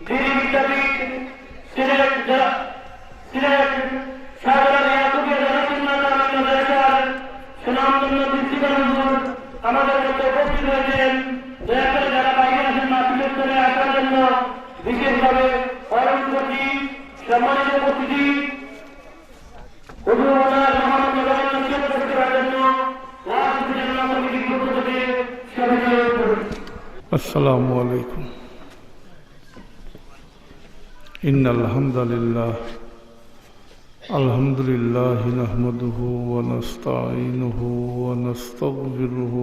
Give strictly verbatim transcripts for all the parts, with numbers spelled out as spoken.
পীর বিদ্যাপীঠ, সিলেট জেলা, সিলেট শাহজালাল ইয়াকুবিয়া দারুস সুন্নাহ তামিম মাদ্রাসার সুনামধন্য প্রিন্সিপাল হুজুর আমাদের মধ্যে উপস্থিত হয়েছেন। দয়া করে যারা বাইরে আছেন, মাহফিল চত্বরে আসার জন্য বিশেষভাবে অনুরোধ করছি। সম্মানিত উপস্থিতি, হুজুর ওনার মহান মেহমান নসিহত পেশ করার জন্য ওয়াজ পরিচালনা কমিটির পক্ষ থেকে সবাইকে অনুরোধ করছি। السلام عليكم. إن الحمد لله، الحمد لله نحمده ونستعينه ونستغفره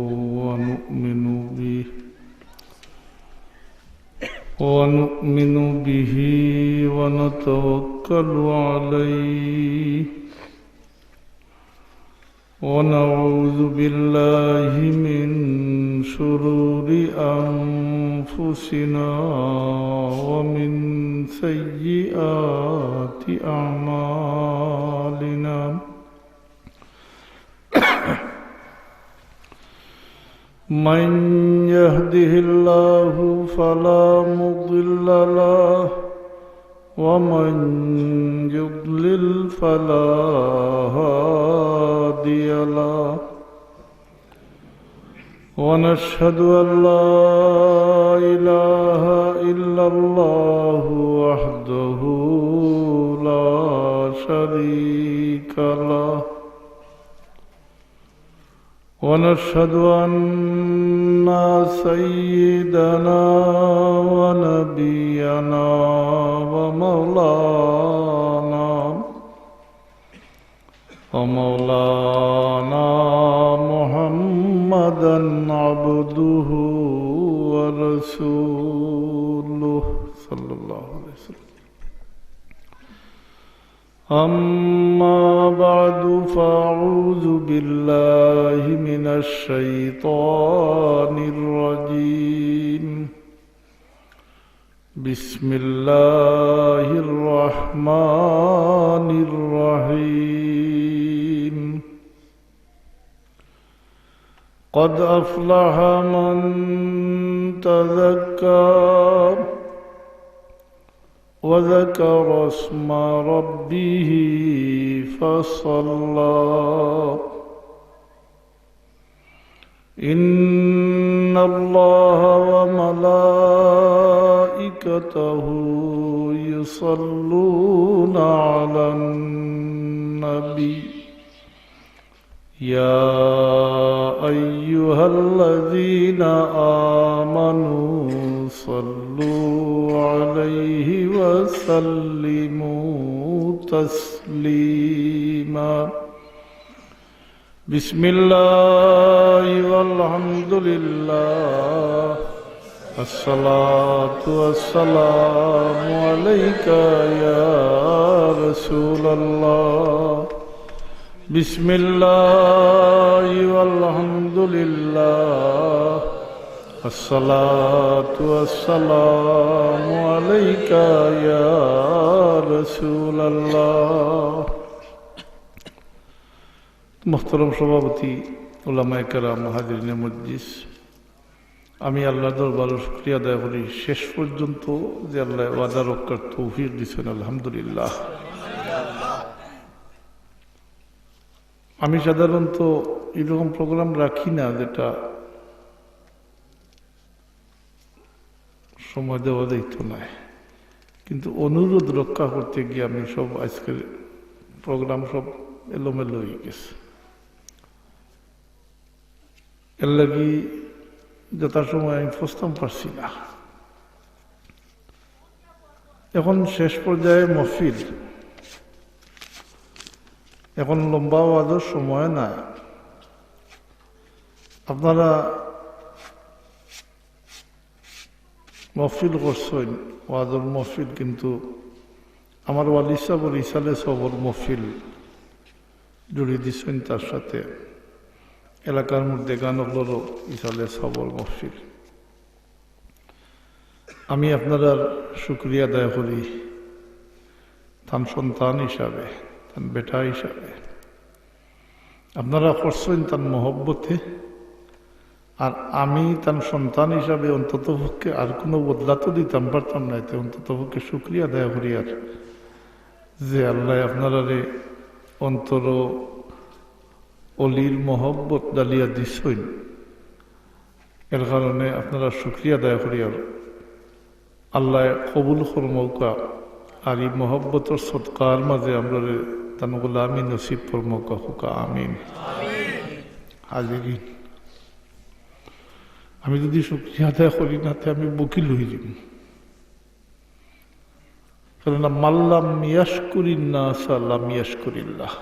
ونؤمن به، ونؤمن به ونتوكل عليه، ونعوذ بالله من شرور أنفسنا ومن سيئات أعمالنا. من يهده الله فلا مضل له، ومن يضلل فلا هادي له. ونشهد أن لا إله إلا الله وحده لا شريك له. ونشهد أن سيدنا ونبينا ومولانا، ومولانا محمدا عبده ورسوله، صلى الله عليه وسلم. أما بعد، فأعوذ بالله من الشيطان الرجيم. بسم الله الرحمن الرحيم. قد أفلح من تزكى وذكر اسم ربه فصلى. إن الله وملائكته يصلون على النبي، يا أيها الذين آمنوا صلوا عليه وسلموا تسليما. بسم الله والحمد لله، الصلاة والسلام عليك يا رسول الله. بسم الله والحمد لله، الصلاة والسلام عليك يا رسول الله. মোহতরম সভাপতি, উলামায়ে কেরাম, হাজিরিনে মজলিস, আমি আল্লাহর দরবারে শুকরিয়া আদায় করি, শেষ পর্যন্ত যে আল্লাহ ওয়াদা রক্ষার তৌফিক দিছেন, আলহামদুলিল্লাহ। আমি সাধারণত এরকম প্রোগ্রাম রাখি না যেটা সময় দেওয়া যাইতো নায়, কিন্তু অনুরোধ রক্ষা করতে গিয়ে আমি সব আজকের প্রোগ্রাম সব এলোমেলো হয়ে গেছে। এর লাগি যথাসময়ে আমি পৌঁছতাম পারছি না। এখন শেষ পর্যায়ে মহফিল, এখন লম্বা ওয়াজর সময় না। আপনারা মহফিল করছইন, ওয়াজর মহফিল, কিন্তু আমার ওয়ালিদ সাবর ইসালে সবর মহফিল জুড়ি দিছইন তার সাথে। এলাকার মুর্দেগান অকলরও ইসালে সবর মহফিল। আমি আপনারার শুকরিয়া আদায় করি, তান সন্তান হিসাবে, তান বেটা হিসাবে। আপনারা করছইন তান মহব্বতে, আর আমি তান সন্তান হিসাবে অন্তত পক্ষে আর কোনো বদলা তো দিতাম পারতাম না, এতে অন্তত পক্ষে শুকরিয়া আদায় করিয়ার যে আল্লায় আপনারারে অন্তরো অলির মহব্বত ডালিয়া দিছইন, এর কারণে আপনারার শুকরিয়া আদায় করিয়ার। আল্লায় কবুল ফরমউক্কা, আর ই মহব্বতর সদকার মাঝে আমরারে তান গোলামি নসিব ফরমউক্কা, কউক্কা আমিন। হাজিরিন, আমি যুদি শুকরিয়া আদায় করি না, তে আমি বকিল অইযিমু। কারণ মাল্লাম ইয়াশকুরিন নাসা লাম ইয়াশকুরিল্লাহ।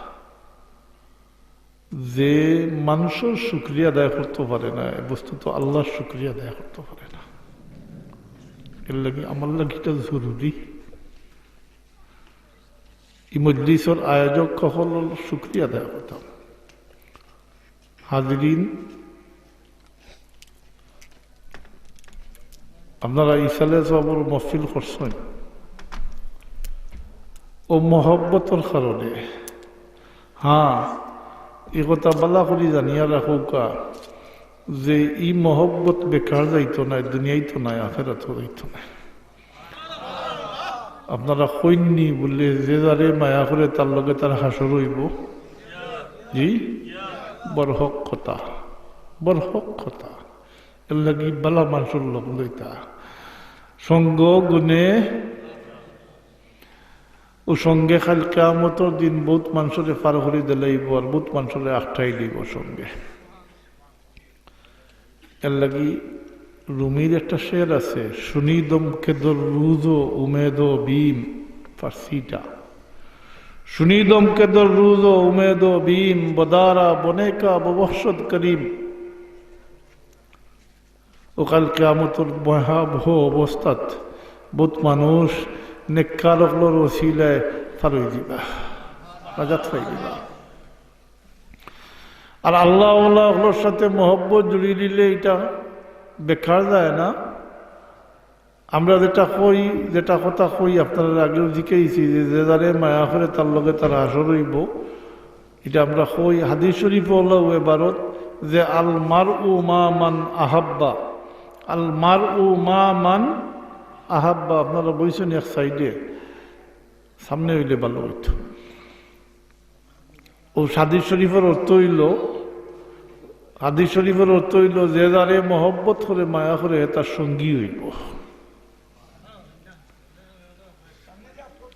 যে মানষর শুকরিয়া আদায় করতো পারে না, এ বস্তুত আল্লার শুকরিয়া আদায় করতো পারে না। এর লাগি আমার লাগি ইটা জরুরি। ই মজলিসর আয়োজক অকলর শুকরিয়া আদায় করতাম। হাজিরিন, আপনারা ইসালে সবর মহফিল করছইন অউ মহব্বতর কারণে। হ্যাঁ, ই কথা বালা করি জানিয়া রাখউক্কা যে ই মহব্বত বেকার যাইতো নায়, দুনিয়াইতো নায়, আখেরাতো যাইতো নায়। আপনারা কইননি বুলে, যে যারে মায়া করে তার লগে তার হাশর অইবো। জি, বড় হক কথা, বড় হক কথা। এর লাগি বালা মানষর লগ লইতা। সঙ্গ গুণে, অউ সঙ্গে কাইল কিয়ামতর দিন বউত মানষরে পার করি দিলাইবো, আর বউত মানষরে আটকাই দিবো সঙ্গে। এর লাগি রুমির একটা শের আছে, "শুনি দমকে দর রুজ ও উমেদ ও বিম", ফার্সিটা। "শুনি দমকে দর রুজ ও উমেদ ও বিম, বদারা বনে কা ববহশত করিম।" অউ কাইল কিয়ামতর ভয়াবহ অবস্থাত বউত মানুষ নেককার অকলর ওসিলায় পার অই দিবা, নাজাত পাই দিবা। আর আল্লাহ আল্লাহ অকলর সাথে মহব্বত জুড়ি দিলে ইটা বেকার যায় না। আমরা যেটা কই, যেটা কথা কই, আপনারারে আগেও জিকাইছি যে, যে যারে মায়া করে তার লগে তার হাশর অইবো। ইটা আমরা কই, হাদিস শরীফো অলাউ এবারত যে, "আল মারউ মা মান আহাব্বা, আল মারউ মা মান আহাব্বা।" আপনারা বইছইন এক সাইডে, সামনে অইলে বালা অইতো। অউ হাদিস শরীফর অর্থ অইলো, হাদিস শরীফর অর্থ অইলো, যে যারে মহব্বত করে, মায়া করে, তার সঙ্গী অইবো।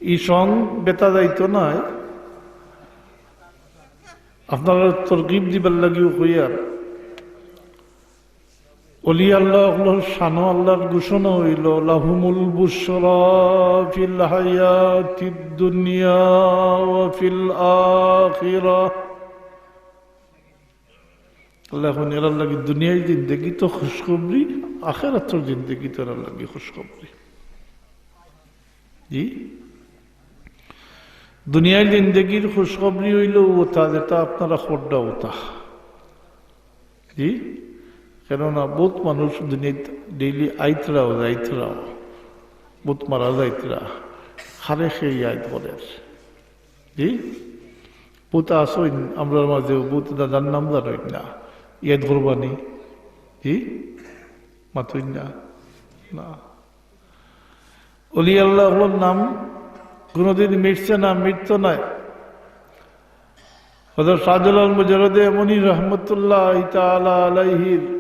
ই সং বেতা যাইতো নায়, আপনারারে তরগিব দিবার লাগিও কইয়ার। অলি আল্লাহ অকলর শানো আল্লাহর ঘোষণা অইলো, "লাহুমুল বুশরা ফিল হায়াতিদ দুনিয়া ওয়া ফিল আখিরাহ।" আল্লায় কইন, এরার লাগি দুনিয়ার জিন্দেগিত খুশখবরি, আখেরাতর জিন্দেগিত এরার লাগি খুশখবরি। জি, দুনিয়ার জিন্দেগির খুশখবরি অইলো অতা যেটা আপনারা কররা অতা। জি, কেননা বউত মানুষ দুনিয়াত ডেইলি আইতরাও যাইতরাও, বউত মারা যাইতরা, কারে কে ইয়াদ করের। জি, বউত আছইন আমরার মাঝেও, বউত দাদার নাম জানইন না, ইয়াদ করবা নি? জি, মাতইন না, না। অলি আল্লাহ অকলর নাম কোনোদিন মিটছে না, মিটতো নায়। হযরত শাহজালাল মুজাররদে ইয়ামনি রহমতুল্লাহ তাআলা আলাইহির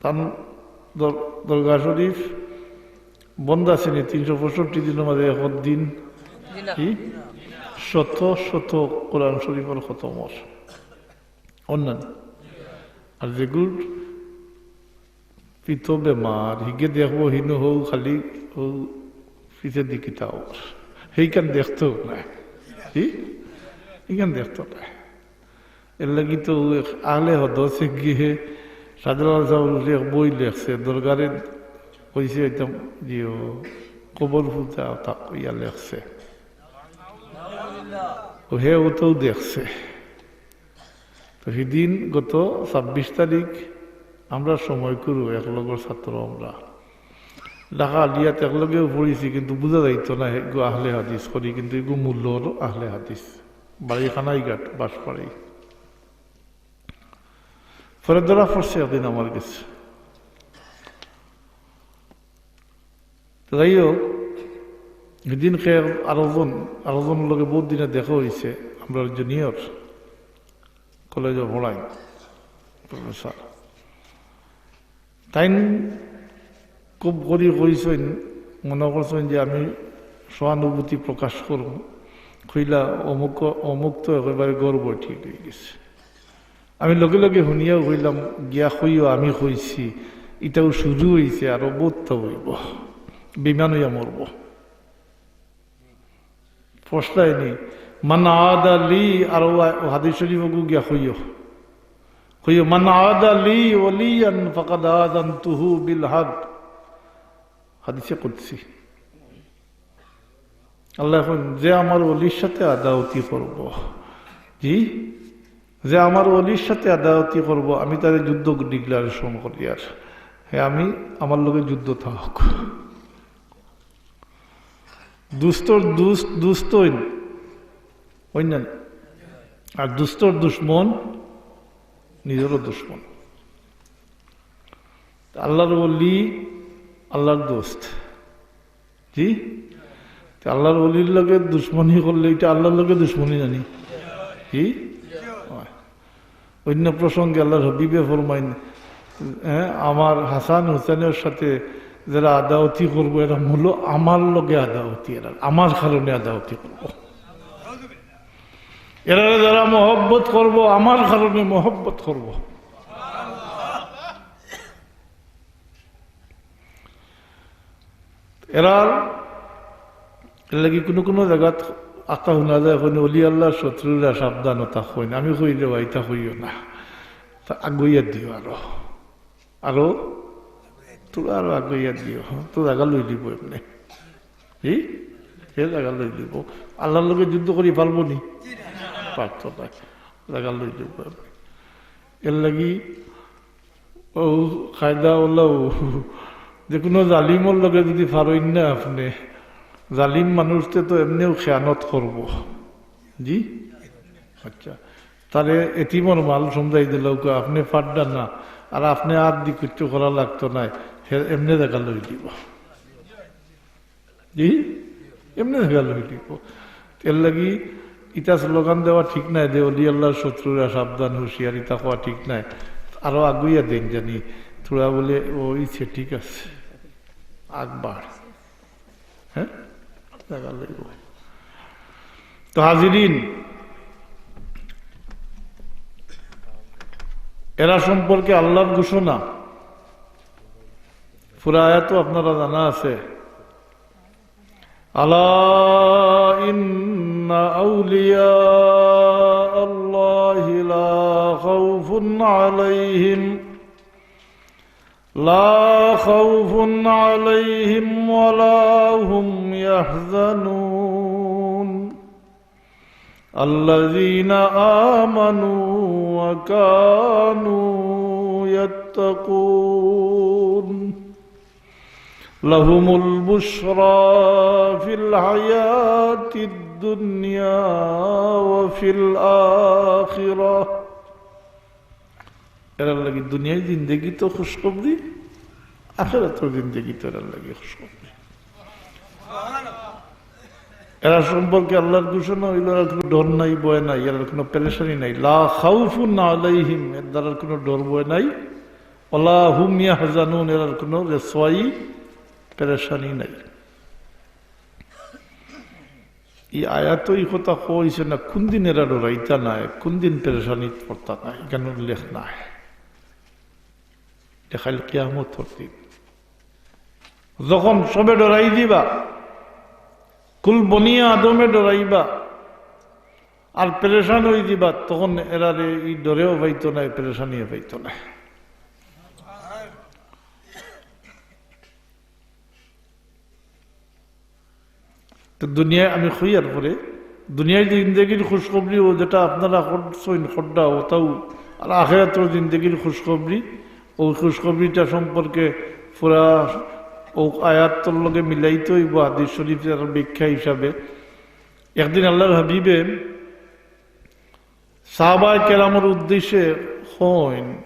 তান দর-, দরগা শরীফ বন্ধ আছে নি, তিনশো পঁয়ষট্টি দিনর মাঝে এক দিন কি শত শত কোরআন শরীফর খতম অর। অন্যান্য আর যেগুর পিতো বেমার, হিগে দেখবো হিনো হউ খালি হউ পিছে দিকিতাও, হেইখান দেখতো নায়। কি? হিখান দেখতো নায়। এর লাগি তো আহলে হদসে গিয়ে শাহজালাল সাহেব এক বই লেখছে, দরগারে কইছে একদম যে ও কবর ফুতা তা ইয়া লেখছে। ও হে ও তো দেখছে। তো হিদিন গত ছাব্বিশ তারিখ আমরা সময় করু এক লগর ছাত্র আমরা ঢাকা আলিয়াত এক লগেও পড়ছি, কিন্তু বুঝা যাইতো না এগু আহলে হাদিস করি, কিন্তু এগু মূলর আহলে হাদিস, বাড়ি কানাইঘাট, বাঁশপাড়ি। পরে ধরা পড়ছে একদিন আমার গেছে। তো যাই হোক, হিদিন কে আরো জন, আরো জনর লগে বউত দিনে দেখা অইছে, আমরার junior কলেজো পড়াইন professor। তাইন খুব করি কইছইন, মনো করছইন যে আমি সহানুভূতি প্রকাশ করমু। কইলা, "অমুক, অমুক তো একেবারে গর্ব ঠিক অইগেছে।" আমি লগে লগে হুনিয়াউ কইলাম, "গিয়া কইও আমি কইছি, ইটাউ শুরু অইছে, আরো বউততা অইবো, বেইমান অইয়া মরবো।" ফসলায়নি, "মান আদা লি", আর ও হাদিস শরীফ ওগু গিয়া কইও, কইও, "মান আদা লি ওয়ালিয়ান ফাকাদ আযানতুহু বিল হারব।" হাদিসে কুদসি। আল্লায় কইন, "যে আমার ওলির সাথে আদাওতি করবো, জি, যে আমার ওলির সাথে আদাওতি করবো, আমি তারে যুদ্ধ declaration করিয়ার, হে আমি, আমার লগে যুদ্ধ থাক।" দুস্তর দুস্ত, দুস্ত অইন, অইন না? আর দুস্তর দুশমন নিজরও দুশমন। আল্লার ওলি আল্লার দোস্ত। জি? তে আল্লার ওলির লগে দুশমনি করলে ইটা আল্লার লগে দুশমনি নানি? জি? অয়। অইন্য প্রসঙ্গে আল্লার হাবিবে ফরমাইন, হ্যাঁ, আমার হাসান হুসেনর সাথে যেরা আদাওতি করবো, এরা মূল আমার লগে আদাওতি, এরা আমার কারণে আদাওতি করবো। এরা যেরা মহব্বত করবো, আমার কারণে মহব্বত করবো। এরার, এর লাগি কুনু কুনু জাগাত আতা হুনা যায়, কইন, "ওলি আল্লার শত্রুরা সাবধান, অতা কইন।" আমি কই, "রে ভাই, ইতা কইও না।" তা আগুইয়া দিও আরো। আরো? থুড়া আরো আগুইয়া দিও। তো জাগা লই লিবো এমনে। জি? হে জাগা লই লিবো। আল্লার লগে যুদ্ধ করি পারবো নি? পারতো না। জাগা লই লিবো এমনে। এর লাগি ও কায়দা অইলো, যে কুনু জালিমর লগে যুদি পারইন না আপনে, জালিম মানুষতে তো এমনেউ খেয়ানত করবো। জি? আচ্ছা, তারে এতিমর মাল সমজাই দিলাউক্কা, আপনে পাররা না, আর আপনে আত দি কুচ্ছু করা লাগতো নায়, হে এমনে জাগা লই লিবো। জি, এমনে গেল হইলিব। এর লাগি ইটা স্লোগান দেওয়া ঠিক নায়, যে ওলি আল্লার শত্রুরা সাবধান, হুঁশিয়ার, ইতা কওয়া ঠিক নায়। আরো আগুইয়া দেইন জানি, থুড়া বলে, "ও ইছে ঠিক আছে, আগ বাড়।" হ্যাঁ, জাগা লইব। তো হাজিরিন, এরা সম্পর্কে আল্লার ঘোষণা, পুরা আয়াতও আপনারা জানা আছে, "আলা ইন্না আউলিয়া আল্লাহি লা খাউফুন আলাইহিম, লা খাউফুন আলাইহিম ওয়া লা হুম ইয়াহজানুন।" الذين آمنوا وكانوا يتقون لهم البشرى في الحياة الدنيا وفي الآخرة. এরার লাগি দুনিয়ার জিন্দেগিত খুশখবরি, আখেরাতর জিন্দেগিত এরার লাগি খুশখবরি। এরা সম্পর্কে আল্লার ঘোষণা অইলো, এরার কুনু ডর নাই, ভয় নাই, এরার কুনু পেরেশানি নাই। লা খাউফুন আলাইহিম, এর দ্বারা কুনু ডর ভয় নাই। ওয়ালা হুম ইয়াহজানুন, এরার কুনু রেসওয়াই, পেরেশানি নাই। ই আয়াতো ই কথা কইছে না, কুনদিন এরা ডরাইতা নায়, কুনদিন পেরেশানিত পড়তা নায়, ইখান উল্লেখ নাই। ইটা খালি কিয়ামতর দিন, যখন সবে ডরাই দিবা, কুল বনি আদমে ডরাইবা, আর পেরেশান অই দিবা, তখন এরারে ই ডরেও পাইতো নায়, পেরেশানিও পাইতো নায়। তো দুনিয়ায় আমি কইয়ার পরে, দুনিয়ার জিন্দেগির খুশখবরি ও যেটা আপনারা করছইন, কররা ওটাও, আর আখেরাতর জিন্দেগির খুশখবরি, ও খুশখবরিটা সম্পর্কে পুরা ও আয়াতর লগে মিলাইতে অইবো হাদিস শরীফের ব্যাখ্যা হিসাবে। একদিন আল্লার হাবিবে সাহাবায়ে কেরামর উদ্দেশ্যে কইন,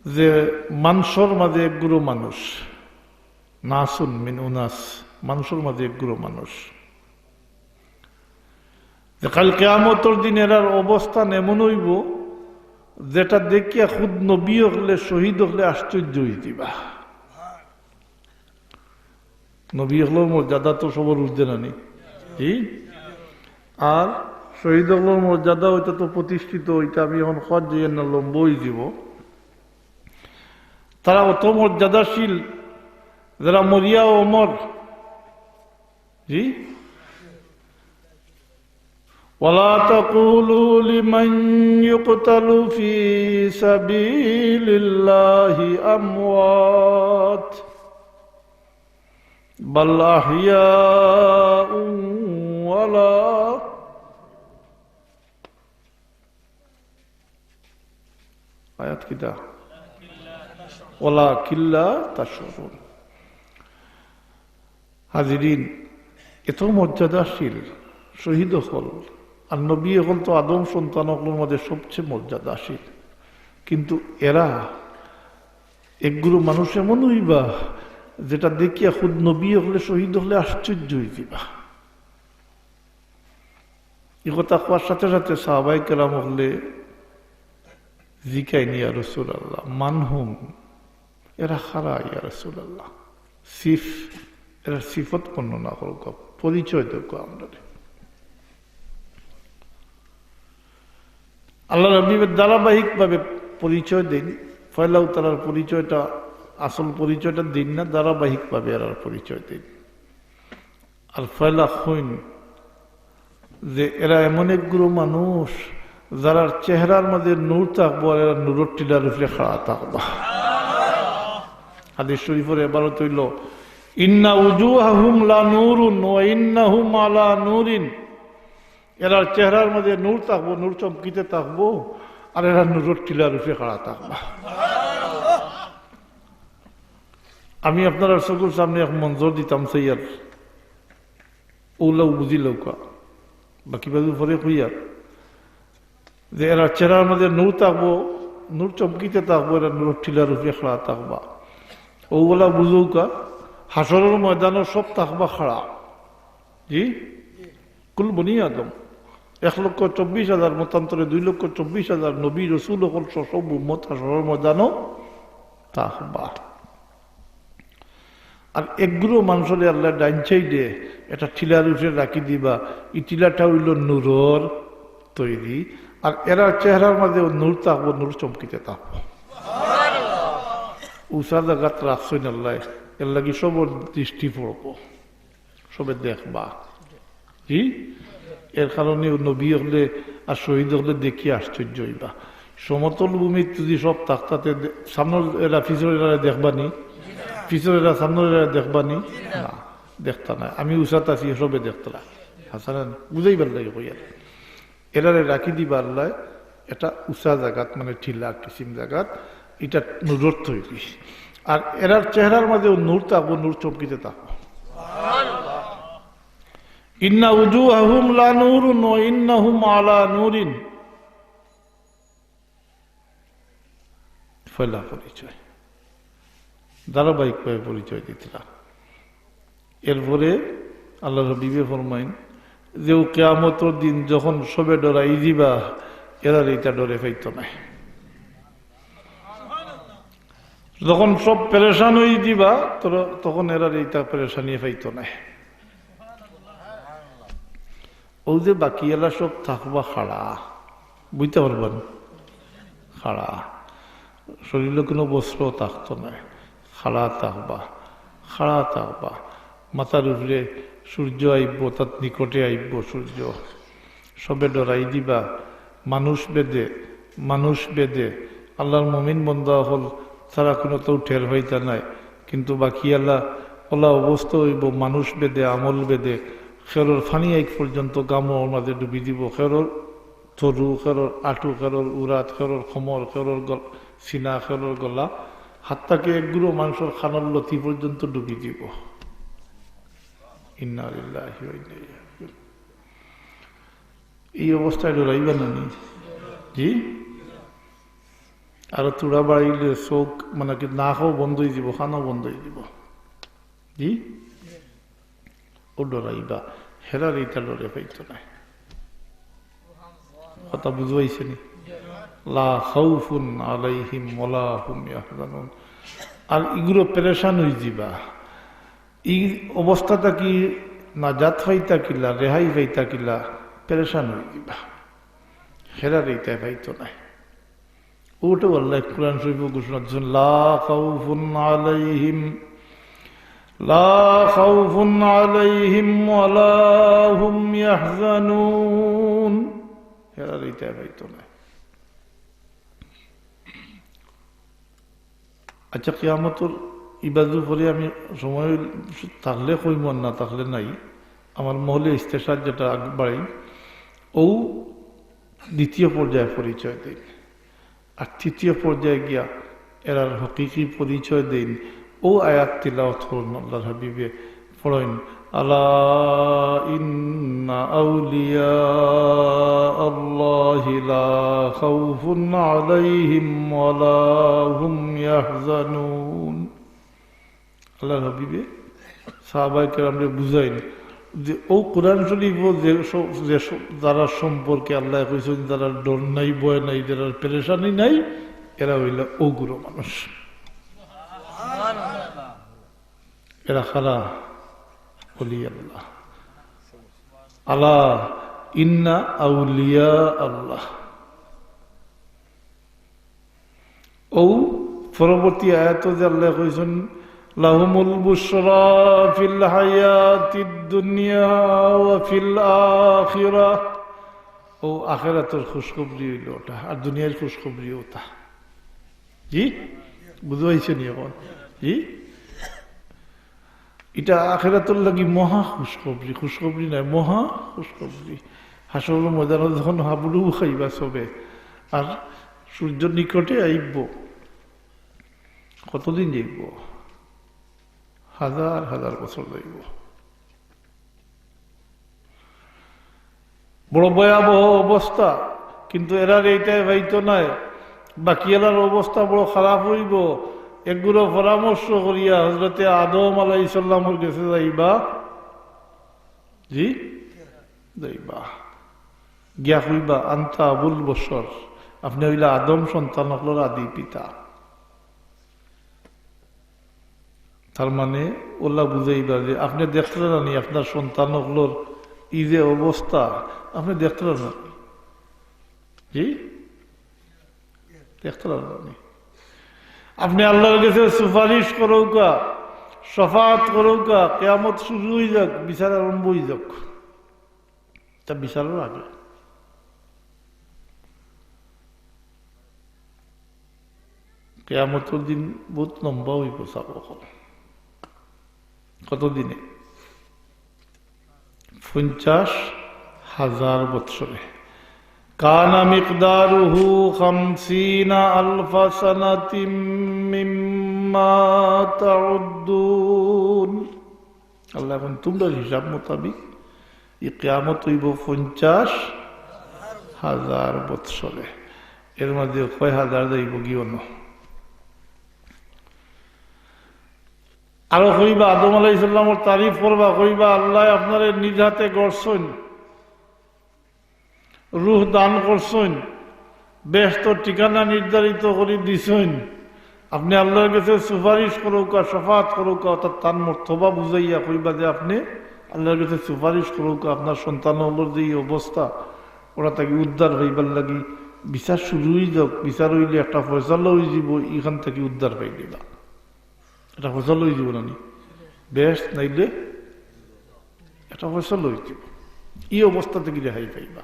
যে মানষর মাঝে এক গুরু মানুষ, নাসুন মিন উনাস, মানষর মাঝে এক গুরু মানুষ, যে কাল কিয়ামতর দিন এরার অবস্থান এমন অইবো, যেটা দেখিয়া খুদ নবী অকলে, শহীদ অকলে আশ্চর্য অইযিবা। নবী অকলর মর্যাদা তো সবর ঊর্ধ্বে না নি? জি? আর শহীদ অকলর মর্যাদা ওইটা তো প্রতিষ্ঠিত, ওইটা আমি এখন কওয়াত যাইয়ার না, লম্বা অইযিবো। তারা অত মর্যাদাশীল, যারা মরিয়া অমর। জি? ولا تقولوا لمن يقتل في سبيل الله أموات بل أحياء ولا আয়াত কিতা? ওয়ালাকিল্লা তাশউরুন। হাজিরিন, এত মর্যাদাশীল শহীদ অকল, আর নবী অকল তো আদম সন্তান অকলর মাঝে সবচেয়ে মর্যাদাশীল, কিন্তু এরা এক গুরু মানুষ এমন অইবা, যেটা দেখিয়া খুদ নবী অকলে, শহীদ অকলে আশ্চর্য অইযিবা। ই কথা কওয়ার সাথে সাথে সাহাবায়ে কেরাম অকলে জিকাইন, "ইয়া রাসূলুল্লাহ, মান হুম?" এরা কারা, ইয়া রাসূলুল্লাহ? সিফ-, এরা সিফত বর্ণনা করউক্কা, পরিচয় দেউক্কা আমরারে। আল্লাহর হাবিবে ধারাবাহিকভাবে পরিচয় দেইন, পয়লাউ তারার পরিচয়টা, আসল পরিচয়টা দেইন না, ধারাবাহিকভাবে এরার পরিচয় দেইন। আর পয়লা কইন যে এরা এমন এক গুরু মানুষ, যারার চেহারার মাঝে নূর থাকবো, আর এরা নূরর টিলার উপরে খাড়া থাকবা। হাদিস শরীফর এবারত অইলো, "ইন্না উজুহাহুম লা নূরুন ওয়া ইন্নাহুম আলা নূরিন।" এরার চেহারার মাঝে নূর থাকবো, নূর চমকিতে থাকবো, আর এরা নূরর টিলার উপরে খাড়া থাকবা। আমি আপনারার চকুর সামনে এক মঞ্জর দিতাম চাইয়ার, অউলাউ বুঝিলাউক্কা, বাকি বাজু পরে কইয়ার, যে এরার চেহারার মাঝে নূর থাকবো, নূর চমকিতে থাকবো, এরা নূরর টিলার উপরে খাড়া থাকবা। অউলা বুঝউক্কা, হাশরর ময়দানো সব থাকবা খাড়া। জি? কুল বনি আদম। এক লক্ষ চব্বিশ হাজার, মতান্তরে দুই লক্ষ চব্বিশ হাজার নবী রসুল অকল সহ সব উম্মত হাশরর ময়দানো থাকবা। আর এক গুরু মানুষরে আল্লায় ডাইন সাইডে একটা টিলার উপরে রাখি দিবা। ই টিলাটা অইলো নূরর তৈরি। আর এরার চেহারার মাঝে নূর থাকবো, নূর চমকিতে থাকবো। উচা জাগাত রাখছইন আল্লায়, এরলাগি সবর দৃষ্টি পড়বো, সবে দেখবা। জি? এর কারণে অউ নবী অকলে আর শহীদ অকলে দেখিয়া আশ্চর্য অইবা। সমতল ভূমিত যদি সব থাকতা তে দে-, সামনর এরা পিছনর এরারে দেখবা নি? পিছনর এরা সামনর এরারে দেখবা নি? না, দেখতা নায়। আমি উচাত আছি, সবে দেখতরা। হাছা না নি? বুঝাইবার লাগি কইয়ার। এরারে রাখি দিবা আল্লায়, এটা উচা জাগাত, মানে টিলা কিসিম জাগাত, এটা নূরর তৈরি। আর এরার চেহারার মাঝে অউ নূর থাকবো, নূর চমকিতে থাকবো। ইন্না উজুহাহুম লা নূরুন ওয়া ইন্নাহুম আলা নূরিন। পয়লা পরিচয়, ধারাবাহিকভাবে পরিচয় দিতরা। এরপরে আল্লাহর হাবিবে ফরমাইন যে অউ কিয়ামতর দিন যখন সবে ডরাই দিবা, এরারে ইতা ডরে পাইতো নায়। যখন সব পেরেশান অই দিবা, তর-, তখন এরারে ইতা পেরেশানি পাইতো নায়। অউ যে বাকি এলা সব থাকবা খাড়া, বুঝতে পারবা নি? খাড়া। শরীরো কুনু বস্ত্র থাকতো নায়, খাড়া থাকবা, খাড়া থাকবা। মাথার উপরে সূর্য আইবো, তাত নিকটে আইবো সূর্য। সবে ডরাই দিবা, মানুষ বেদে, মানুষ বেদে। আল্লাহর মুমিন বন্দা অকল তারা কুনুতাউ টের পাইতা নায়, কিন্তু বাকি আল্লাহ অলা অবস্থা অইবো, মানুষ বেদে, আমল বেদে। খেরর পানি আইক পর্যন্ত গামর মাঝে ডুবি দিবো, খেরর তরু, খেরর আটু, খেরর উরাত, খেরর কোমর, খেরর গল-, সিনা, খেরর গলা, হাত্তা কি এক গুরু মানষর কানর লতি পর্যন্ত ডুবি দিবো। ইন্না লিল্লাহি ওয়া ইন্না ইলাইহি রাজিউন। এই অবস্থায় ডরাইবা না নি? জি? আরো থুড়া বাড়াইলে চউখ, মানে কি, নাকও বন্ধ অইযিবো, কানও বন্ধ অইযিবো। জি? অউ ডরাইবা, হেরার ইতা ডরে পাইতো নায়। কথা বুঝাইছে নি? লা খাউফুন আলাইহিম ওয়ালা হুম ইয়াহজানুন। আর ইগুলো পেরেশান অইযিবা। ই অবস্থা থাকি নাজাত পাইতা কিলা, রেহাই পাইতা কিলা, পেরেশান অইযিবা। হেরার ইতায় পাইতো নায়। অউটাউ আল্লায় কোরআন শরীফো ঘোষণা দিছইন, "লা খাউফুন আলাইহিম, লা খাউফুন আলাইহিম ওয়ালা হুম ইয়াহজানুন।" হেরার ইতায় পাইতো নায়। আচ্ছা, কিয়ামতর ইবাজু পরে আমি সময় থাকলে কইমু, আর না থাকলে নাই। আমার মহলে ইস্তেশাদ যেটা আগ বাড়াই, অউ দ্বিতীয় পর্যায়ে পরিচয় দেইন। আর তৃতীয় পর্যায়ে গিয়া এরার হকিকি পরিচয় দেইন। অউ আয়াত তিলাওয়াত করইন আল্লাহর হাবিবে, পড়ইন, "আলা ইন্না আউলিয়া আল্লাহি লা খাউফুন আলাইহিম ওয়ালা হুম ইয়াহজানুন।" আল্লাহর হাবিবে সাহাবায়ে কেরামরে বুঝাইন যে অউ কোরআন শরীফো যে স-, যে স-, যারার সম্পর্কে আল্লায় কইছইন, যারার ডর নাই, ভয় নাই, যারার পেরেশানি নাই, এরা অইলা অউগুলো মানুষ। এরা কারা? ওলি আল্লাহ। আলা ইন্না আউলিয়া আল্লাহ। অউ পরবর্তী আয়াতো যে আল্লায় কইছইন, "লাহুমুল বুশরা ফিল হায়াতিদ দুনিয়া ওয়া ফিল আখিরাহ।" অউ আখিরাতর খুশখবরি অইলো অটা, আর দুনিয়ার খুশখবরি অটা। জি? বুঝাইছে নি অখন? জি? ইটা আখিরাতর লাগি মহা খুশখবরি, খুশখবরি নায়, মহা খুশখবরি। হাশরর ময়দানো যখন হাবুডুবু খাইবা সবে, আর সূর্য নিকটে আইবো, কতদিন যাইবো? হাজার হাজার বছর যাইবো। বড় ভয়াবহ অবস্থা, কিন্তু এরার ইতায় পাইতো নায়। বাকি এরার অবস্থা বড় খারাপ অইবো। এগুলো পরামর্শ করিয়া হযরতে আদম আলাইহিস সালামর গেছে যাইবা। জি? যাইবা। গিয়া কইবা, "আনতা আবুল বশর, আপনে অইলা আদম সন্তান অকলর আদি পিতা।" তার মানে, অলা বুঝাইবা যে আপনে দেখরা না নি, আপনার সন্তান অকলর ই যে অবস্থা, আপনে দেখরা না নি? জি? দেখরা না নি? আপনে আল্লাহর গেছে সুপারিশ করউক্কা, শাফাআত করউক্কা, কিয়ামত শুরু অই যাউক, বিচার আরম্ভ অই যাউক। তা বিচারর আগে। কিয়ামতর দিন বউত লম্বা অইবো, সাব অকল। কত দিনে? পঞ্চাশ হাজার বৎসরে। কানা মিকদারুহু খামসিনা আলফা সানাতিম মিম্মা তাউদ্দুন। আল্লায় কইন, তুমরার হিসাব মোতাবিক ই কিয়ামত অইবো পঞ্চাশ হাজার বৎসরে। এর মাঝে কয় হাজার যাইবোগি অনো। আরো কইবা, আদম আলাইহিস সালামর তারিফ করবা, কইবা, "আল্লায় আপনারে নিজ হাতে গড়ছইন।" রুহ দান করছইন, বেহেশতর ঠিকানা নির্ধারিত করি দিছইন। আপনে আল্লাহর গেছে সুপারিশ করউক্কা, শাফাআত করউক্কা, অর্থাৎ তান মর্তবা বুঝাইয়া কইবা যে আপনে আল্লাহর গেছে সুপারিশ করউক্কা, আপনার সন্তান অকলর যে ই অবস্থা, অটা থাকি উদ্ধার পাইবার লাগি বিচার শুরু অই যাউক, বিচার অইলে একটা ফয়সালা অই যিবো, ইখান থাকি উদ্ধার পাইলিবা। এটা ফয়সালা অই যিবো না নি? বেহেশত নাইলে এটা ফয়সালা অই যিবো। ই অবস্থা থাকি রেহাই পাইবা।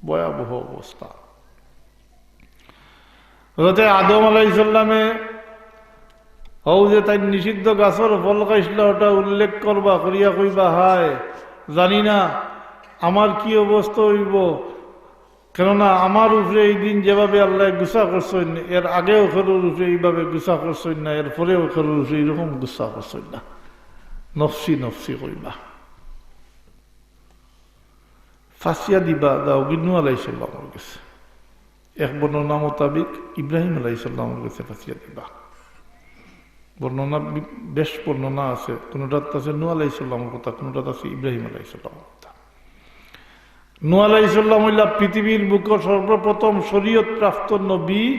ভয়াবহ অবস্থা। হযরতে আদম আলাইহিস সালামে হউ যে তাইন নিষিদ্ধ গাছর ফল খাইছলা, অটা উল্লেখ করবা, করিয়া কইবা, "হায়, জানি না আমার কি অবস্থা অইবো।" কেননা আমার উপরে ই দিন যেভাবে আল্লায় গুসা করছইন, এর আগেও কেউর উপরে ইভাবে গুসা করছইন না, এর পরেও কেউর উপরে ইরকম গুসা করছইন না। নফসি নফসি কইবা। ফাঁসিয়া দিবা যাওগি নূহ আলাইহিস সালামর গেছে। এক বর্ণনা মোতাবিক ইব্রাহিম আলাইহিস সালামর গেছে ফাঁসিয়া দিবা। বর্ণনা বি-, বেশ বর্ণনা আছে, কোনোটাত আছে নূহ আলাইহিস সালামর কথা, কোনোটাত আছে ইব্রাহিম আলাইহিস সালামর কথা। নূহ আলাইহিস সালাম অইলা পৃথিবীর বুকর সর্বপ্রথম শরীয়ত প্রাপ্ত নবী।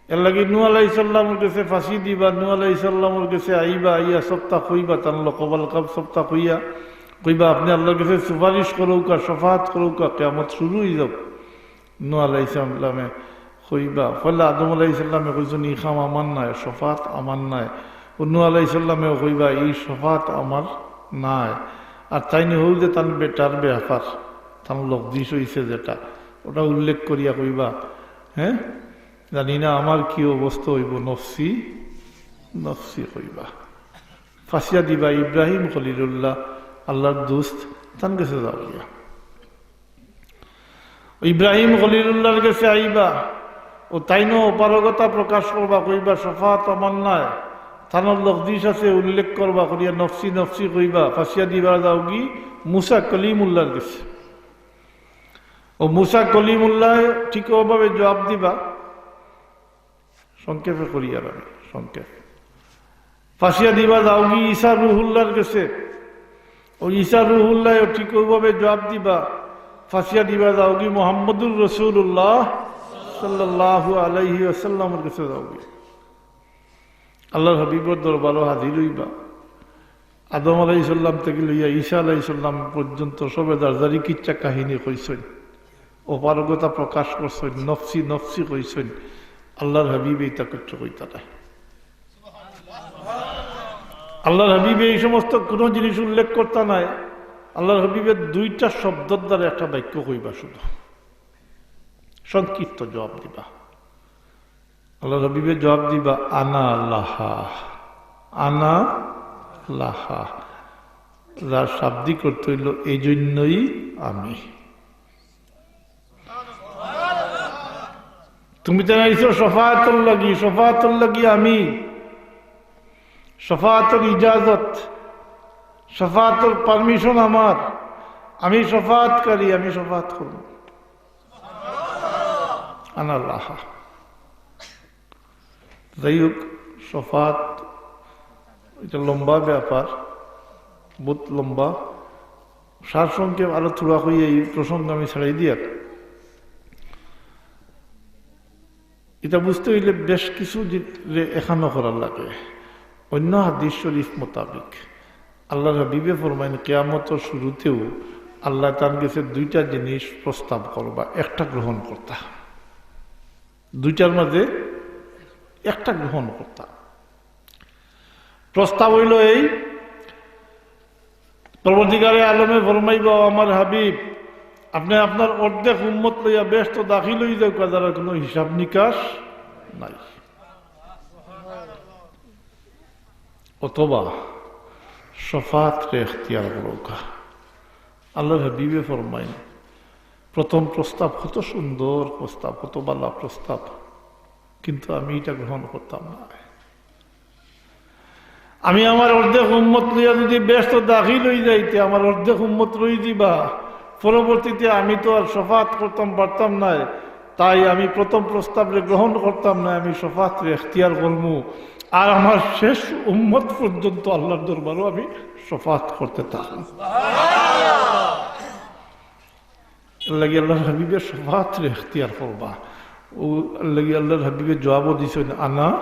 এর লাগি নূহ আলাইহিস সালামর গেছে ফাঁসি দিবা, নূহ আলাইহিস সালামর গেছে আইবা, আইয়া সবতা কইবা, তান লকবাল কাব সবতা কইয়া কইবা, "আপনে আল্লাহর গেছে সুপারিশ করউক্কা, শফাআত করউক্কা, কিয়ামত শুরু অই যাউক।" নূহ আলাইহিস সালামে কইবা, পয়লা আদম আলাইহিস সালামে কইছইন, "ই কাম আমার নায়, শফাআত আমার নায়।" অউ নূহ আলাইহিস সালামেও কইবা, "ই শফাআত আমার নায়।" আর তাইন হউ যে তান বেটার ব্যাপার, তান লগদিশ অইছে যেটা, ওটা উল্লেখ করিয়া কইবা, "হ্যাঁ, জানি না আমার কি অবস্থা অইবো, নফসি নফসি" কইবা। ফাঁসিয়া দিবা ইব্রাহিম খলিলুল্লাহ, আল্লাহর দোস্ত, তান গেছে যাওগিয়া। ইব্রাহিম খলিলুল্লাহর গেছে আইবা, অউ তাইনও অপারগতা প্রকাশ করবা, কইবা, "শফাআত আমার নায়।" তানর লগদিশ আছে, উল্লেখ করবা, করিয়া নফসি নফসি কইবা, ফাঁসিয়া দিবা যাওগি মুসা কলিমুল্লাহর গেছে। অউ মুসা কলিমুল্লাহ ঠিক অউভাবে জবাব দিবা, সংক্ষেপে করিয়ার আমি, সংক্ষেপ। ফাঁসিয়া দিবা যাওগি ঈসা রুহুল্লাহর গেছে। অউ ঈসা রুহুল্লাহও ঠিক অউভাবে জবাব দিবা। ফাঁসিয়া দিবা যাওগি মুহাম্মদুর রাসূলুল্লাহ সাল্লাল্লাহু আলাইহি ওয়াসাল্লামর গেছে যাওগি। আল্লাহর হাবিবর দরবারো হাজির অইবা। আদম আলাইহিস সালাম থাকি লইয়া ঈসা আলাইহিস সালাম পর্যন্ত সবে যার যারি কিচ্ছা কাহিনী কইছইন, অপারগতা প্রকাশ করছইন, নফসি নফসি কইছইন। আল্লাহর হাবিবে ইতা কিচ্ছু কইতা নায়। আল্লাহর হাবিবে এই সমস্ত কোনো জিনিস উল্লেখ করতা নায়। আল্লাহর হাবিবে দুইটা শব্দর দ্বারা একটা বাক্য কইবা শুধু, সংক্ষিপ্ত জবাব দিবা। আল্লাহর হাবিবে জবাব দিবা, "আনা লাহা, আনা লাহা।" যার শাব্দিক অর্থ অইলো, "এই জন্যই আমি।" তুমি তো আইছো শফাআতর লাগি, শফাআতর লাগি আমি, শফাআতর ইজাজত, শফাআতর permission আমার, আমি শফাআতকারী, আমি শফাআত করমু। আনা লাহা। যাই হোক, শফাআত ইটা লম্বা ব্যাপার, বহুত লম্বা। সারসংক্ষেপ আরো থুড়া কইয়া এই প্রসঙ্গ আমি ছাড়াই দিয়ার। ইটা বুঝতে অইলে বেশ কিছু জি-, রে এখানো করার লাগে। অন্য হাদিস শরীফ মোতাবেক আল্লাহর হাবিবে ফরমাইন, কিয়ামতর শুরুতেউ আল্লায় তান গেছে দুইটা জিনিস প্রস্তাব করবা, একটা গ্রহণ করতা। দুইটার মাঝে একটা গ্রহণ করতা। প্রস্তাব অইলো এই, পরবর্তীকালে আলমে ফরমাইবা, "ও আমার হাবিব, আপনে আপনার অর্ধেক উম্মত লইয়া বেহেশতো দাখিল অই যাউক্কা, যারার কোনো হিসাব নিকাশ নাই।" অথবা শফাআতরে এখতিয়ার করউক্কা। আল্লাহর হাবিবে ফরমাইন, প্রথম প্রস্তাব কত সুন্দর প্রস্তাব, কত ভালা প্রস্তাব, কিন্তু আমি ইটা গ্রহণ করতাম না। আমি আমার অর্ধেক উম্মত লইয়া যদি বেহেশতো দাখিল অই যাইতে, আমার অর্ধেক উম্মত রই দিবা, পরবর্তীতে আমি তো আর শফাআত করতাম পারতাম নায়, তাই আমি প্রথম প্রস্তাবরে গ্রহণ করতাম নায়, আমি শফাআতরে এখতিয়ার করমু। আর আমার শেষ উম্মত পর্যন্ত আল্লাহর দরবারো আমি শফাআত করতে থাকমু। এর লাগি আল্লাহর হাবিবে শফাআতরে এখতিয়ার করবা। অউ এর লাগি আল্লাহর হাবিবে জবাবও দিছইন, "আনা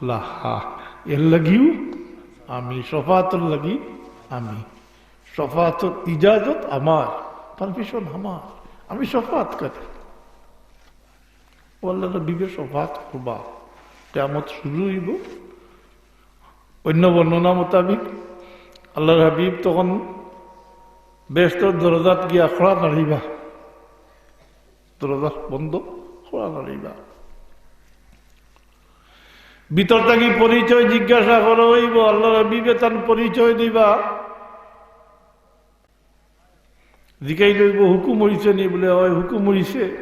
লাহা।" এর লাগিউ আমি, শফাআতর লাগি আমি। শফাআতর ইজাজত আমার, permission আমার, আমি শফাআতকারী। অউ আল্লাহর হাবিবে শফাআত করবা, কিয়ামত শুরু অইবো। অন্য বর্ণনা মোতাবিক আল্লাহর হাবিব তখন বেহেশতর দরজাত গিয়া কড়া নাড়িবা, দরজা বন্ধ, কড়া নাড়িবা। ভিতর থাকি পরিচয় জিজ্ঞাসা করা অইবো, আল্লাহর হাবিবে তান পরিচয় দিবা। জিকাইল অইবো, "হুকুম অইছে নি?" বুলে, "অয়, হুকুম অইছে।"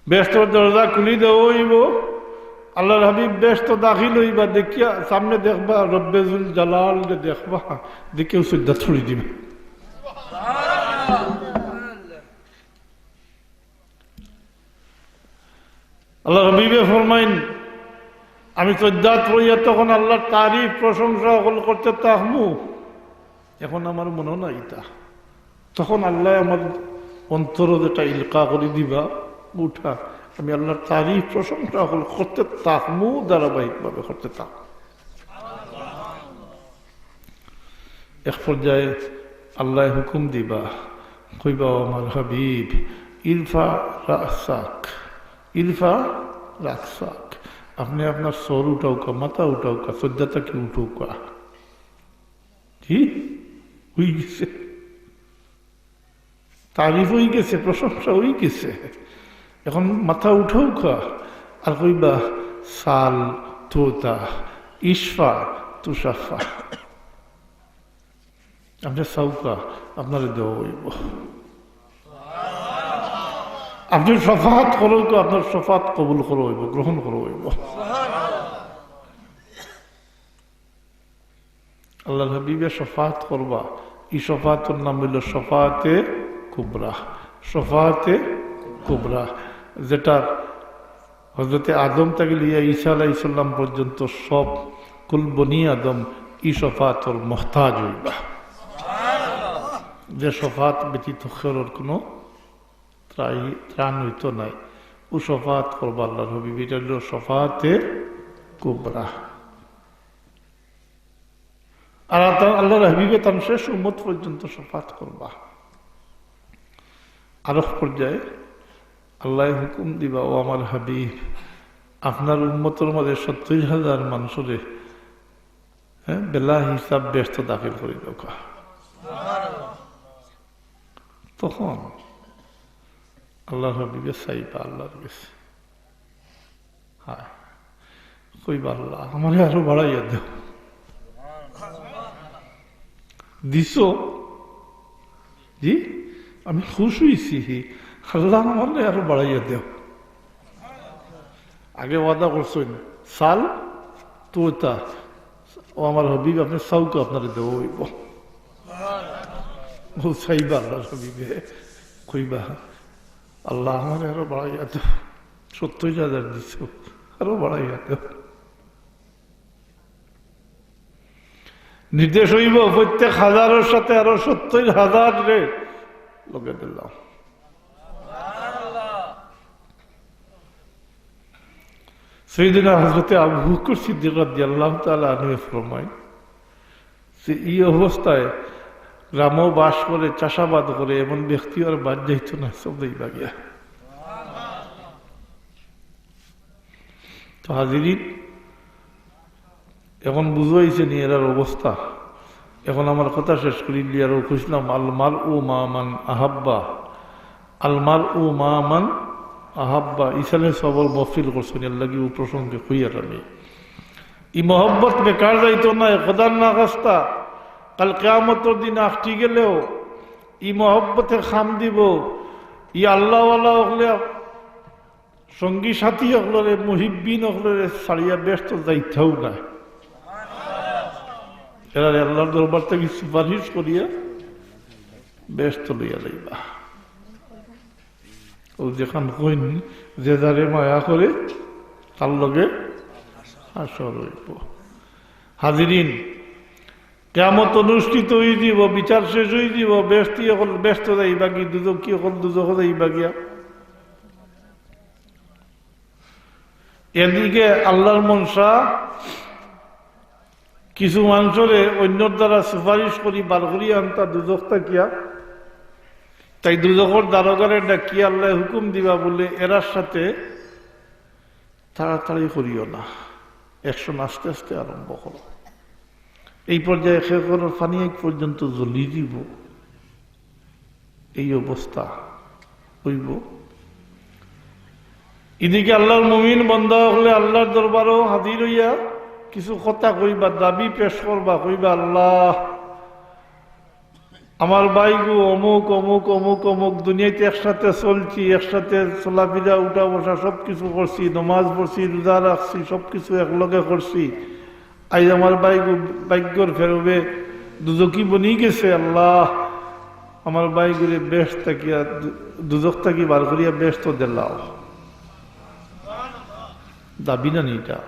বেহেশতর দরজা খুলি দেওয়া অইবো, আল্লাহর হাবিব বেহেশতো দাখিল অইবা, দেখিয়া সামনে দেখবা রব্বে জুল জালালরে দেখবা, দেখিয়াউ সইজদাত পড়ি দিবা। আল্লাহর হাবিবে ফরমাইন, "আমি সজ্জাত রইয়া তখন আল্লাহর তারিফ, প্রশংসা হকল করতে থাকমু।" এখন আমার মনো নাই ইতা। তখন আল্লাহ আমার অন্তরো যেটা ইলকা করি দিবা, উঠা, আমি আল্লাহর তারিফ, প্রশংসা হকল করতে থাকমু, ধারাবাহিকভাবে করতে থাকমু। এক পর্যায়ে আল্লাহ হুকুম দিবা, কইবা, "ও আমার হাবিব, ইরফা রাসাক, ইরফা রাসাক।" আপনে আপনার সর উঠাউক্কা, মাথা উঠাউক্কা, সজ্জা থাকি উঠাউক্কা। জি, অই গেছে। তারিফ অই গেছে, প্রশংসা অই গেছে। এখন মাথা উঠাউক্কা, আর কইবা, "সাল তুতা, ইশফা তুশাফা।" আপনে চাউক্কা, আপনারে দেওয়া অইবো। আপনে শফাআত করউক্কা, আপনার শফাআত কবুল করা অইবো, গ্রহণ করা অইবো। আল্লাহর হাবিবে শফাআত করবা, ই শফাআতর নাম অইলো শফাআতে কুবরা। শফাআতে কুবরা, যেটা হযরতে আদম থাকি লইয়া ঈসা আলাইহিস সালাম পর্যন্ত সব কুল বনি আদম ই শফাআতর মুহতাজ অইবা। যে শফাআত ব্যতীত কেউর কুনু ত্রাই-, ত্রাণ অইতো নায়, অউ শফাআত করবা আল্লাহর হাবিবে। ইটা অইলো শফাআতে কুবরা। আর আল্লাহ, আল্লাহর হাবিবে তান শেষ উম্মত পর্যন্ত শফাআত করবা। আরো পর্যায়ে আল্লাহ হুকুম দিবা, "ও আমার হাবিব, আপনার উম্মতর মাঝে সত্তইর হাজার মানুষরে, হ্যাঁ, বেলা হিসাব বেহেস্তো দাখিল করি দেউক্কা।" তখন আল্লাহর হাবিবে চাইবা আল্লাহর গেছে। হায়, কইবা, "আল্লাহ, আমারে আরো বাড়াইয়া দেও।" দিছো? জি, আমি খুশ অইছি। "আল্লাহ, আমারে আরো বাড়াইয়া দেও।" আগে ওয়াদা করছইন, "সাল তুতা, ও আমার হাবিব, আপনে চাউক্কা, আপনারে দেওয়া অইবো।" অউ চাইবা আল্লাহর হাবিবে, কইবা, "আল্লাহ, আমারে আরো বাড়াইয়া দেও, সত্তইর হাজার দিছো, আরো বাড়াইয়া দেও।" নির্দেশ অইবো, "প্রত্যেক হাজারর সাথে আরো সত্তইর হাজাররে লগে দিলাও।" সাইয়েদনা হযরতে আবু বকর সিদ্দিক রাদিয়াল্লাহু তাআলা আনহু ফরমাইন যে ই অবস্থায় গ্রামো বাস করে, চাষাবাদ করে, এমন ব্যক্তি আর বাদ যাইতো না, সব যাইবা গিয়া। তো হাজিরিন, এখন বুঝাইছে নি এরার অবস্থা। এখন আমার কথা শেষ করি দিয়া আরো কইছিলাম, "আল মারউ মা মান আহাব্বা, আল মারউ মা মান আহাব্বা।" ইসালে সবর মহফিল করছইন, এর লাগি অউ প্রসঙ্গে কইয়ার আমি। ই মহব্বত বেকার যাইতো নায়, খোদার না খাস্তা, কাল কিয়ামতর দিন আখটি গেলেও ই মহব্বতে কাম দিবো। ই আল্লাহওয়ালা অকলে সঙ্গী সাথী অকলরে, মুহিব্বিন অকলরে ছাড়িয়া বেহেস্তো যাইতাউ না। এরারে আল্লাহর দরবার থাকি সুপারিশ করিয়া বেহেস্তো লইয়া যাইবা। অউ যেখান কইন, "যে যারে মায়া করে, তার লগে হাশর অইবো।" হাজিরিন, কিয়ামত অনুষ্ঠিত অইযিবো, বিচার শেষ অইযিবো, বেহেস্তি অকল বেহেস্তো যাইবা গি, দুজখি অকল দুজখো যাইবা গিয়া। এদিকে আল্লাহর মনশা কিছু মানষরে অইন্যর দ্বারা সুপারিশ করি বার করি আনতা দুজখ থাকিয়া, তাই দুজখর দারোগারে ডাকিয়া আল্লায় হুকুম দিবা বুলে, "এরার সাথে তাড়াতাড়ি করিও না, action আস্তে আস্তে আরম্ভ করো।" এই পর্যায়ে কেউর পানি এক পর্যন্ত জ্বলি দিবো। এই অবস্থা অইবো। এদিকে আল্লাহর মুমিন বান্দা অকলে আল্লাহর দরবারো হাজির অইয়া কিছু কথা কইবা, দাবি পেশ করবা, কইবা, "আল্লাহ, আমার ভাইগু অমুক, অমুক, অমুক, অমুক, দুনিয়াইত একসাথে চলছি, একসাথে চলাফিরা, উঠা বসা সব কিছু করছি, নমাজ পড়ছি, রোজা রাখছি, সব কিছু একলগে করছি। আইজ আমার ভাইগু ভাগ্যর ফেরবে দুজখি বনি গেছে। আল্লাহ, আমার ভাইগুরে বেহেস্ত থাকিয়া দু-, দুজখ থাকি বার করিয়া বেহেস্তো দিলাও।" দাবি না নি ইটা?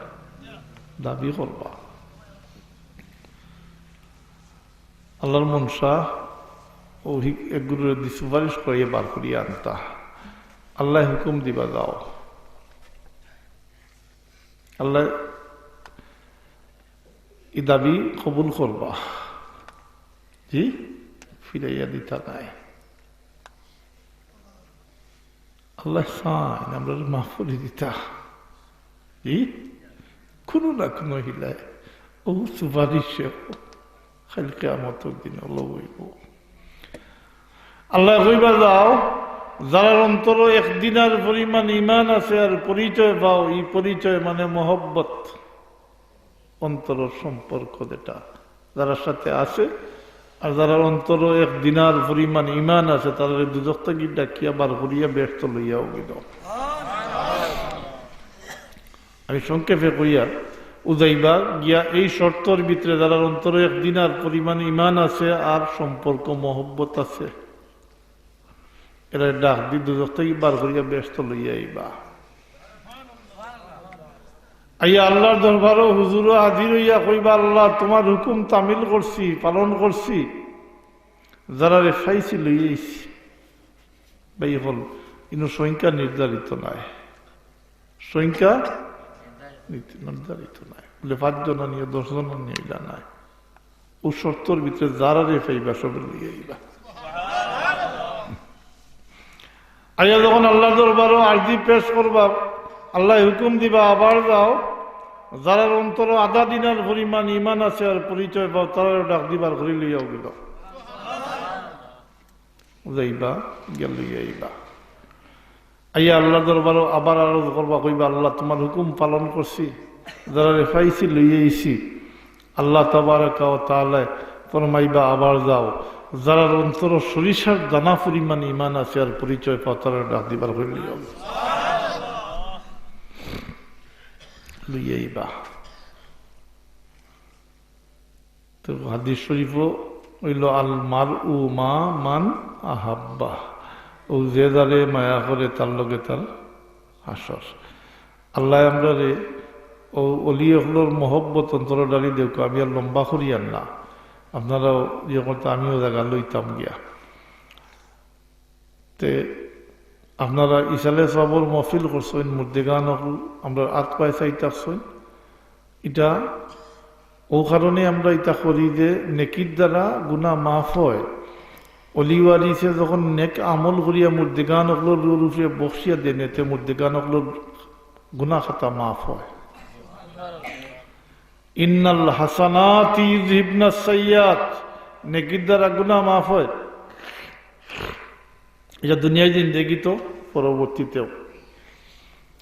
দাবি করবা। আল্লাহর মনশা, ও হি-, এগুলোর দি সুপারিশ করিয়া বার করিয়া আনতা। আল্লাহ হুকুম দিবা, যাও। আল্লাহ ই দাবি কবুল করবা। জি, ফিরাইয়া দিতা নাই। আল্লাহ চাইন আমরা মাফ করি দিতা। জি, কোনো না কোনো হিলায় ও সুপারিশে কাল কিয়ামতর দিন অইবো। আল্লাহ কইবা, যাও, যারার অন্তরো এক দিনার পরিমাণ ইমান আছে আর পরিচয় পাও, ই পরিচয় মানে মহব্বত, অন্তরর সম্পর্ক যেটা, যারার সাথে আছে, আর যারার অন্তরো এক দিনার পরিমাণ ইমান আছে, তারারে দুজখ থাকি ডাকিয়া বার করিয়া বেহেস্তো লইয়া অউগি যাও। আমি সংক্ষেপে কইয়ার, ও যাইবা গিয়া এই শর্তর ভিতরে, যারার অন্তরো এক দিনার পরিমাণ ইমান আছে আর সম্পর্ক মহব্বত আছে, এরারে ডাক দি দুজখ থাকি বার করিয়া বেহেস্তো লইয়া আইবা। আইয়া আল্লাহর দরবারো হুজুরো হাজির অইয়া কইবা, আল্লাহ, তোমার হুকুম তামিল করছি, পালন করছি, যারারে পাইছি লইয়া আইছি। ভাই অকল, ইনো সংখ্যা নির্ধারিত নাই, সংখ্যা নির্ধারিত নাই। বলে পাঁচ জন আনিয়া, দশ জন আনিয়া, ইলা নাই। ও শর্তর ভিতরে যারারে পাইবা, সবে লইয়া আইবা। আইয়া যখন আল্লাহর দরবারো আরজি পেশ করবা, আল্লাহ হুকুম দিবা, আবার যাও, যারার অন্তরো আধা দিনার পরিমাণ ইমান আছে আর পরিচয় পাও, তারারে ডাক দি বার করি লইয়া অউগি যাও। যাইবা, গিয়া লইয়া আইবা। আইয়া আল্লাহর দরবারো আবার আরজ করবা, কইবা, আল্লাহ, তোমার হুকুম পালন করছি, যারারে পাইছি লইয়া আইছি। আল্লাহ তাবারাকা ওয়া তাআলায় ফরমাইবা, আবার যাও, যারার অন্তরো সরিষার দানা পরিমাণ ইমান আছে আর পরিচয় পাও, তারারে ডাক দি বার করি লইয়া আইবা। লইয়া আইবা। তো হাদিস শরীফো অইলো, আল মারউ মাআ মান আহাব্বা, ও যে যারে মায়া করে তার লগে তার হাশর। আল্লায় আমরারে ও অলি অকলর মহব্বত অন্তরো ডালি দেউক। আমি আর লম্বা করিয়ার না, আপনারাও ইয়ে করতা, আমিও জাগা লইতাম গিয়া। তে আপনারা ইসালে সওয়াবর মহফিল করছইন, মুর্দেগান অকল আমরার আত পায়ে চাই থাকছইন। ইটা অউ কারণে আমরা ইটা করি যে নেকির দ্বারা গুনা মাফ অয়। অলি ওয়ারিসে যখন নেক আমল করিয়া মুর্দেগান অকলর রুহর উপরে বখশিয়া দেইন, এতে মুর্দেগান অকলর গুনা খাতা মাফ অয়। ইন্নাল হাসানাতি ইউযহিবনাস সাইয়্যাত, নেকির দ্বারা গুনা মাফ অয়। ইটা দুনিয়ার জিন্দেগিত, পরবর্তীতেও।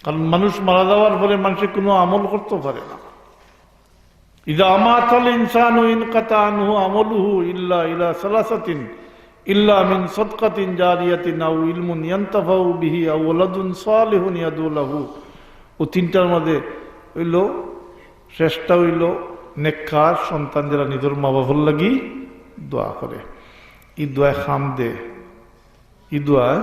কারণ মানুষ মারা যাওয়ার পরে মানষে কুনু আমল করতো পারে না। ইযা মাতাল ইনসানু ইনকাতা আনহু আমালুহু ইল্লা ইলা সালাসাতিন, ইল্লা মিন সাদকাতিন জারিয়াতিন আও ইলমুন ইয়ান্তাফাউ বিহি আও ওয়ালাদুন সালিহুন ইয়াদউ লাহু। ও তিনটার মাঝে অইলো, শ্রেষ্ঠ অইলো নেককার সন্তান, যেরা নিজর মা বাফর লাগি দোয়া করে। ই দোয়ায় কাম দে। ই দোয়ায়,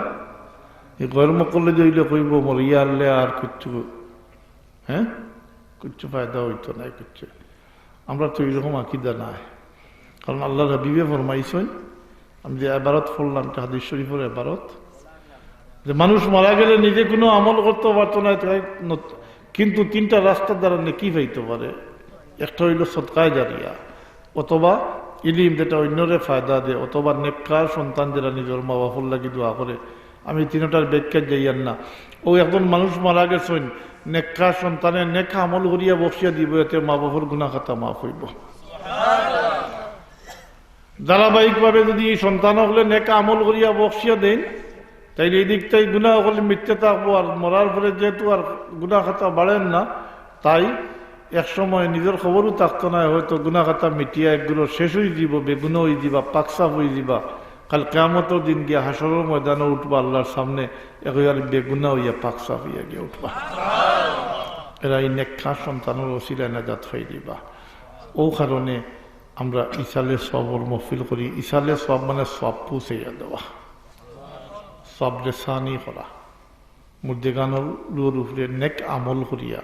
ই গয়র মুকল্লিদ অইলে কইবো, মরিয়া হারলে আর কিচ্ছু, হ্যাঁ, কিচ্ছু ফায়দা অইতো নায়, কিচ্ছু। আমরার তো ইরকম আকিদা নাই। কারণ আল্লাহর হাবিবে ফরমাইছইন, আমি যে এবারত পড়লাম, একটা হাদিস শরীফর এবারত, যে মানুষ মারা গেলে নিজে কুনু আমল করতো পারতো নায়, তাই নত-, কিন্তু তিনটা রাস্তার দ্বারা নেকি পাইতো পারে। একটা অইলো সদকায়ে জারিয়া, অথবা ইলিম যেটা অইন্যরে ফায়দা দেয়, অথবা নেককার সন্তান যেরা নিজর মা বাফর লাগি দোয়া করে। আমি তিনটার ব্যাখ্যা যাইয়ার না। অউ একজন মানুষ মারা গেছইন, নেককার সন্তানে নেক আমল করিয়া বখশিয়া দিবো, এতে মা বাফর গুনা খাতা মাফ অইবো। ধারাবাহিকভাবে যুদি ই সন্তান অকলে নেক আমল করিয়া বখশিয়া দেইন, তাইলে ইদিক তাই গুনা অকল মিটতে থাকবো, আর মরার পরে যেহেতু আর গুনা খাতা বাড়ের না, তাই এক সময় নিজর খবরও থাকতো নায়, হয়তো গুনা খাতা মিটিয়া একগুলো শেষ অইযিবো, বেগুনা অইযিবা, পাকসাফ অইযিবা। কাল কিয়ামতর দিন গিয়া হাশরর ময়দানো উঠবা আল্লাহর সামনে, একেবারে বেগুনা অইয়া পাকসাফ অইয়া গিয়া উঠবা। এরা ই নেককার সন্তানর উছিলায় নাজাত পাইযিবা। অউ কারণে আমরা ইসালে সওয়াবর মহফিল করি। ইসালে সওয়াব মানে সওয়াব পৌঁছাইয়া দেওয়া, সওয়াব রেসানি করা। মুর্দেগানর রুহর উপরে নেক আমল করিয়া,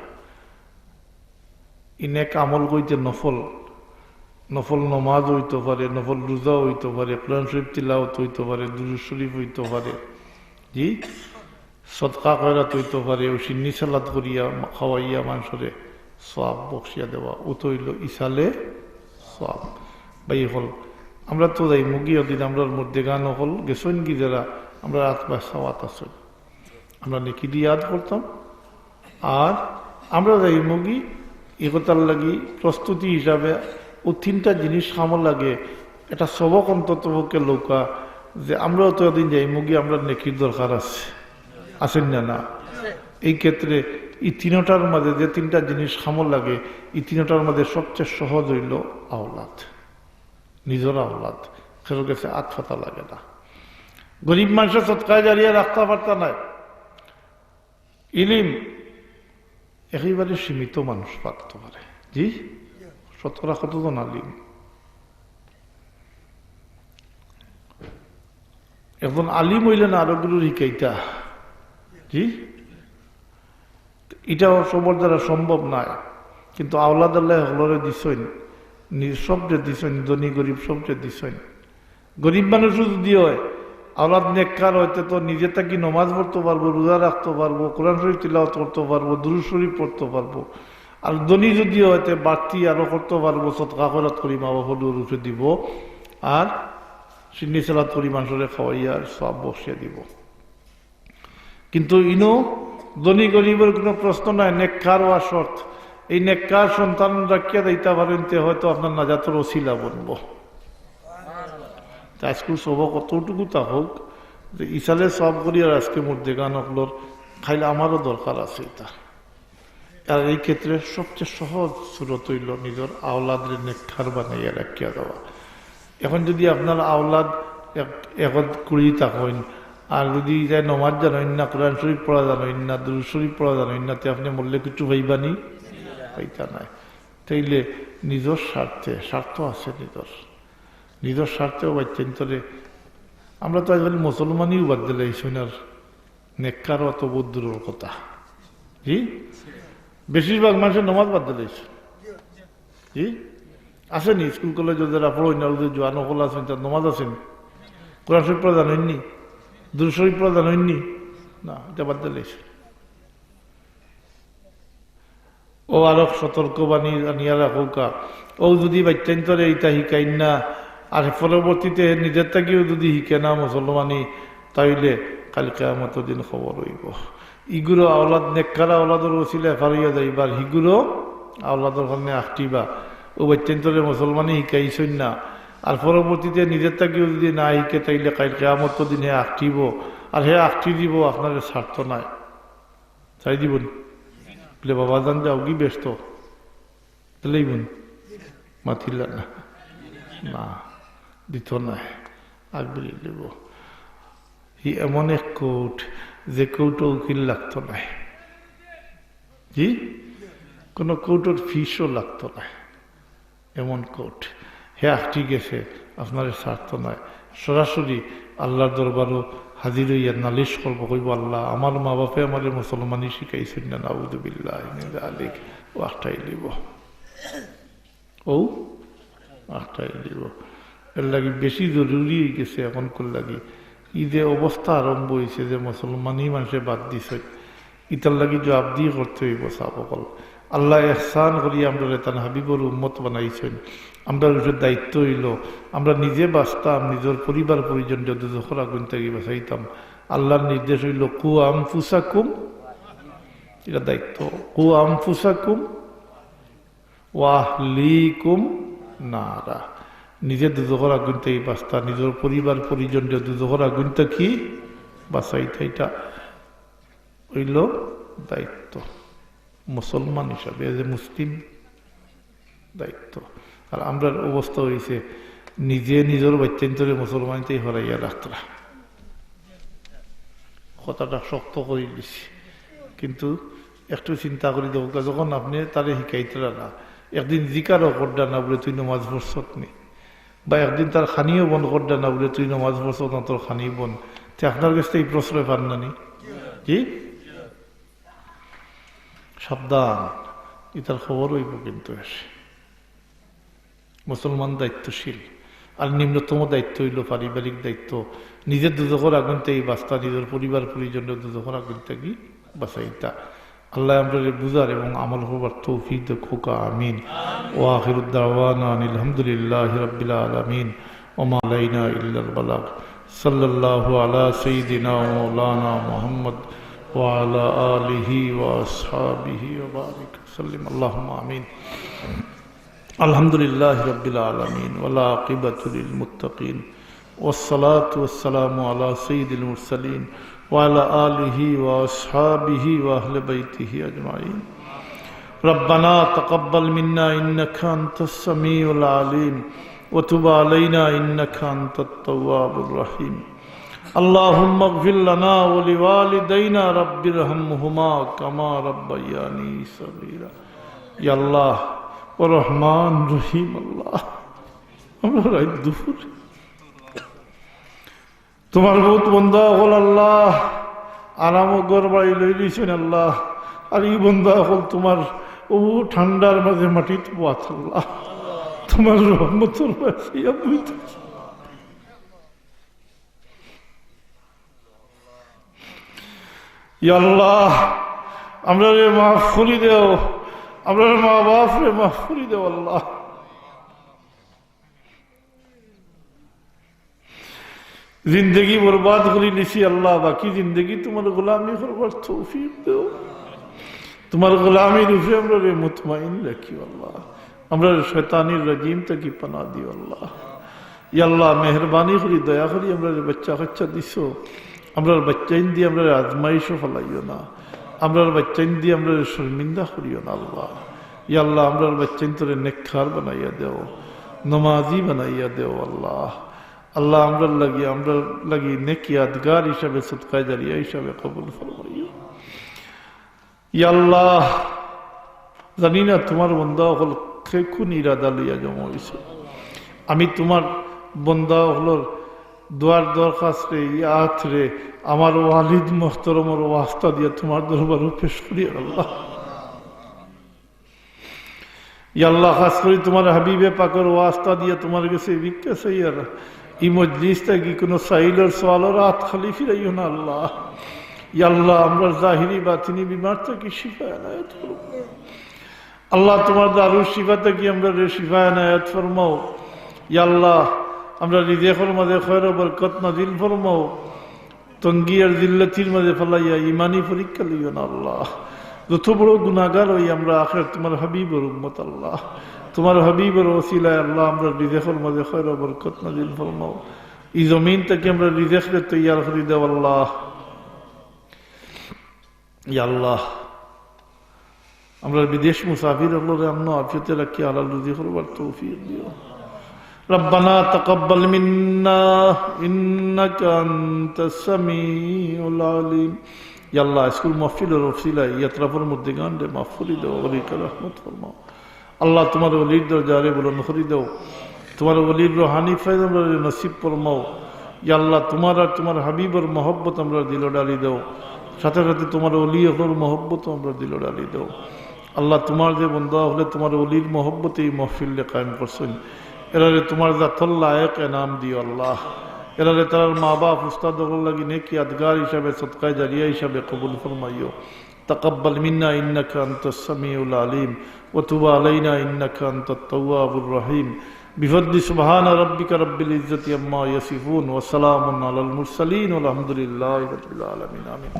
ই নেক আমল কইতে নফল, নফল নমাজ অইতো পারে, নফল রোজা অইতো পারে, কোরআন শরীফ তিলাওয়াত অইতো পারে, দুরূদ শরীফ অইতো পারে, জি, সদকা খয়রাত অইতো পারে, অউ শিন্নি সালাদ করিয়া মা-, খাওয়াইয়া মানষরে সওয়াব বখশিয়া দেওয়া, অউ তো অইলো ইসালে সওয়াব। ভাই অকল, আমরা তো যাইমুগি অদিন, আমরার মুর্দেগান অকল গেছইনগি যেরা, আমরার আত-পায়ে সওয়াব আছে। আমরা নেকিদি ইয়াদ করতাম। আর আমরা যাইমুগি, ই কথার লাগি প্রস্তুতি হিসাবে অউ তিনটা জিনিস কামো লাগে, একটা সবক অন্তত পক্ষে লউক্কা, যে আমরাও তো অদিন যাইমুগি, আমরার নেকির দরকার আছে, আছে না? না, এই ক্ষেত্রে ই তিনটার মাঝে যে তিনটা জিনিস কামো লাগে, ই তিনটার মাঝে সবচেয়ে সহজ অইলো আওলাদ, নিজর আওলাদ। কেউর গেছে আত পাতা লাগে না। গরিব মানষে সদকায়ে জারিয়া রাখতা পারতা নায়। ইলিম একেবারে সীমিত মানুষ পারতো পারে। জি, শতকরা কতজন আলিম? একজন আলিম অইলে না আরোগুরে হিকাইতা। জি, ইটাও সবর দ্বারা সম্ভব নায়, কিন্তু আওলাদ আল্লায় হকলরে দিছইন, নি-, সবরে দিছইন, ধনী গরিব সবরে দিছইন। গরিব মানুষও যদি অয়, আওলাদ নেককার অয়, তে তো নিজে থাকি নমাজ পড়তো পারবো, রোজা রাখতো পারবো, কোরআন শরীফ তিলাওয়াত করতো পারবো, দুরূদ শরীফ পড়তো পারবো। আর ধনী যদি অয়, তে বাড়তি আরো করতো পারবো, সদকা খয়রাত করি মা বাপর উপরে দিবো, আর শিন্নি সালাদ করি মানষরে খাওয়াইয়া সওয়াব বখশিয়া দিবো। কিন্তু ইনো ধনী গরিবর কুনু প্রশ্ন নাই, নেককার অওয়া শর্ত। এই নেককার সন্তান রাখিয়া যাইতা পারইন, তে হয়তো আপনার নাজাতর উছিলা বনবো। তে আইজকুর সবক অতটুকু থাকউক যে ইসালে সওয়াব করি আর আইজকে মুর্দেগান অকলর খাইলে আমারও দরকার আছে ইতা। আর এই ক্ষেত্রে সবচেয়ে সহজ সুরত অইলো নিজর আওলাদরে নেককার বানাইয়া রাখিয়া দেওয়া। এখন যদি আপনার আওলাদ এক, একত কুড়ি থাকইন, আর যদি ইতায় নমাজ জানইন না, কোরআন শরীফ পড়া জানইন না, দুরূদ শরীফ পড়া জানইন না, তে আপনে মরলে কিচ্ছু পাইবা নি? পাইতা নায়। তাইলে নিজর স্বার্থে, স্বার্থ আছে নিজর, নিজর স্বার্থেও বাচ্চাইন্তরে। আমরা তো আইজকাল মুসলমানিও বাদ দিলাইছি, আর নেককার অওয়া তো বউত দূরর কথা। জি, বেশিরভাগ মানষে নমাজ বাদ দিলাইছে। জি, আছে নি স্কুল কলেজো যেরা পড়ইন না, অউ যে জোয়ান অকল আছইন, তারা নমাজ আছে নি? কোরআন শরীফ পড়া জানইন নি? দুরূদ শরীফ পড়া জানইন নি? না, ইতা বাদ দিলাইছে। অউ আরক সতর্কবাণী আনিয়া রাখউক্কা। অউ যদি বাচ্চাইন্তরে ইতা হিকাইন না, আর পরবর্তীতে নিজর থাকিও যদি হিকে না মুসলমানি, তাইলে কাইল কিয়ামতর দিন খবর অইবো। ইগুরে আওলাদ, নেককার আওলাদর উছিলায় ফার অইয়া যাইবার, হিগুরে আওলাদর কারণে আখটিবা। অউ বাচ্চাইন্তরে মুসলমানি হিকাইছইন না, আর পরবর্তীতে নিজর থাকিও যদি না হিকে, তাইলে কাইল কিয়ামতর দিন হে আখটিবো, আর হে আখটি দিবো, আপনারে ছাড়তো নায়। ছাড়ি দিবো নি? বলে, "বাবা জান, যাওগি বেহেস্তো।" দিলাইবো নি? মাতিলা না। না, দিতো নায়। আগ বিলি দিবো। হি এমন এক কোর্ট, যে কোর্টো উকিল লাগতো নায়। জি? কুনু কোর্টর ফিসও লাগতো নায়। এমন কোর্ট। হে আখটি গেছে, আপনারে ছাড়তো নায়। সরাসরি আল্লার দরবারো হাজির অইয়া নালিশ করবো, কইবো, "আল্লা, আমার মা বাপে আমারে মুসলমানি শিখাইছইন না, নাউযুবিল্লাহি মিন যালিক।" অউ আখটাই দিবো। অউ আখটাই দিবো। এরলাগি বেশি জরুরি অইগেছে অখনকুর লাগি। ই যে অবস্থা আরম্ভ অইছে যে মুসলমানি মানষে বাদ দিছে, ইতার লাগি জবাবদিহি করতে অইবো সাব অকল। আল্লায় এহসান করিয়া আমরারে তান হাবিবর উম্মত বানাইছইন। আমরার উপরে দায়িত্ব অইলো, আমরা নিজে বাঁচতাম, নিজর পরিবার পরিজনরে দুজখর আগুন থাকি বাঁচাইতাম। আল্লার নির্দেশ অইলো, "কু আনফুসাকুম", ইটা দায়িত্ব, "কু আনফুসাকুম ওয়া আহলিকুম নারা।" নিজে দুজখর আগুন থাকি বাঁচতা, নিজর পরিবার পরিজনরে দুজখর আগুন থাকি বাঁচাইতা, ইটা অইলো দায়িত্ব, মুসলমান হিসাবে, as a Muslim দায়িত্ব। আর আমরার অবস্থা অইছে, নিজে নিজর বাচ্চাইন্তরে মুসলমানিতেই হরাইয়া রাখতরা। কথাটা শক্ত করি দিছি, কিন্তু একটু চিন্তা করি দেখউক্কা, যখন আপনে তারে হিকাইতরা না, একদিন জিকারও কররা না বুলে, "তুই নমাজ পড়ছত নি?" বা একদিন তার খানিও বন্ধ কররা না বুলে, "তুই নমাজ পড়ছত না, তোর খানি বন্ধ।" তে আপনার গেছ থাকি ই প্রশ্রয় পার না নি? জি? সাবধান, ইতার খবর অইবো কিন্তু এর। মুসলমান দায়িত্বশীল। আর নিম্নতম দায়িত্ব অইলো পারিবারিক দায়িত্ব, নিজের দুজখর আগুন থাকি বাঁচতা, নিজের পরিবার পরিজনরে দুজখর আগুন থাকি বাঁচাইতা। আল্লায় আমরারে বুঝার এবং আমল করবার তৌফিক দেউক্কা, আমিন। ওয়া আখিরু দাওয়ানা আনিল হামদুলিল্লাহি রাব্বিল আলামিন। ওয়া মা আলাইনা ইল্লাল বালাগ। সাল্লাল্লাহু আলা সাইয়্যিদিনা ওয়া মাওলানা মুহাম্মদ ওয়া আলা আলিহি ওয়া আসহাবিহি ওয়া বারিক ওয়া সাল্লিম। আল্লাহুম্মা আমিন। الحمد لله رب العالمين، والعاقبة للمتقين، والصلاة والسلام على سيد المرسلين وعلى آله وأصحابه وأهل بيته أجمعين. ربنا تقبل منا إنك أنت السميع العليم، وتب علينا إنك أنت التواب الرحيم. اللهم اغفر لنا ولوالدينا، رب ارحمهما كما ربياني صغيرا. ইয়া আল্লাহ, ও রহমান রহিম আল্লাহ, আমরা রাইত দুপুর তোমার বউত বন্দা অকল আল্লাহ, আরামো ঘর বাড়ি লইলিছইন আল্লাহ, আর ই বন্দা অকল তোমার অউ ঠান্ডার মাঝে মাটিত বওয়াত আল্লাহ, তোমার রহমতর মাঝে ইয়া বইতে ইয়া আল্লাহ, আমরারে মাফ করি দেও, আমরার মা বাপরে মাফ করি দেও আল্লাহ। জিন্দেগি বরবাদ করি নিছি আল্লাহ, বাকি জিন্দেগি তোমার গোলামি করবার তৌফিক দেও। তোমার গোলামির উপরে আমরারে মুতমাইন রাখিও আল্লাহ। আমরারে শয়তানির রাজিম থাকি পানা দিও আল্লাহ। ইয়া আল্লাহ, মেহেরবানি করি, দয়া করি আমরারে বাচ্চা কাচ্চা দিছো, আমরার বাচ্চাইন দি আমরারে আজমাইশো ফালাইও না, আমরার বাচ্চাইন দি আমরারে শর্মিন্দা করিও না আল্লাহ। ইয়া আল্লাহ, আমরার বাচ্চাইন তোরে নেককার বানাইয়া দেও, নমাজি বানাইয়া দেও আল্লাহ। আল্লাহ, আমরার লাগি, আমরার লাগি নেক ইয়াদগার হিসাবে, সদকায়ে জারিয়া হিসাবে কবুল ফরমাইও। ইয়া আল্লাহ, জানি না তোমার বন্দা অকল কে কুন ইরাদা লইয়া জমা অইছে। আমি তোমার বন্দা অকলর দোয়ার দরখাস্তরে, ইয়াতরে, আমার ওয়ালিদ মোহতরমর ওয়াস্তা দিয়া তোমার দরবারো পেশ করি আল্লাহ। ইয়া আল্লাহ, খাস করি তোমার হাবিবে পাকর ওয়াস্তা দিয়া তোমার গেছে ভিক্ষা চাইয়ার। ই মজলিস থাকি কোনো সাইলর সওয়ালর আত খালি ফিরাইও না আল্লাহ। ইয়া আল্লাহ, আমরার জাহিরি বাতিনি বিমার থাকি শিফা এনায়েত করো। আল্লাহ, তোমার দারুশ শিফা থাকি আমরারে শিফা এনায়েত ফরমাও। ইয়া আল্লাহ, আমরার রিজেকর মাঝে খয়র ও বরকত নাজিল ফরমাও। তঙ্গি আর জিল্লাতির মাঝে ফালাইয়া ইমানি পরীক্ষা লইও না আল্লাহ। যত বড় গুনাহগার অই আমরা, আখের তোমার হাবিবর উম্মত আল্লাহ। তোমার হাবিবর ওসিলায় আল্লাহ, আমরার রিজেকর মাঝে খয়র ও বরকত নাজিল ফরমাও। ই জমিন থাকি আমরার রিজেকরে তৈয়ার করি দেও আল্লাহ। ইয়া আল্লাহ, আমরার বিদেশ মুসাফির অকলরে আমন আফিয়তে রাখি হালাল রুজি করবার তৌফিক দিও। ربنا تقبل منا إنك أنت السميع العليم. ইয়া আল্লাহ, আইজকুর মাহফিলর ওসিলায় ই আতরাফর মুর্দেগানরে মাফ করি দেও, ওলিকে রহমত ফরমাও। আল্লাহ, তোমার ওলির দরজারে বুলন্দ করি দেও, তোমার ওলির রুহানি ফয়েজ আমরারে নসিব ফরমাও। ইয়া আল্লাহ, তোমার আর তোমার হাবিবর মহব্বত আমরার দিলো ঢালি দেও, সাথে সাথে তোমার ওলি অকলর মহব্বত আমরার দিলো ঢালি দেও। আল্লাহ, তোমার যে বন্দা অকলে তোমার ওলির মহব্বতে ই মাহফিলরে কায়েম করছইন, এরারে তোমার জাতর লায়েক এনাম দিও আল্লাহ। এরারে তারার মা বাপ উস্তাদ অকলর লাগি নেক ইয়াদগার হিসাবে, সদকায়ে জারিয়া হিসাবে কবুল ফরমাইও। تقبل منا إنك أنت السميع العليم وتب علينا إنك أنت التواب الرحيم. بفضل سبحان ربك رب العزة عما يصفون وسلام على المرسلين والحمد لله رب العالمين. آمين.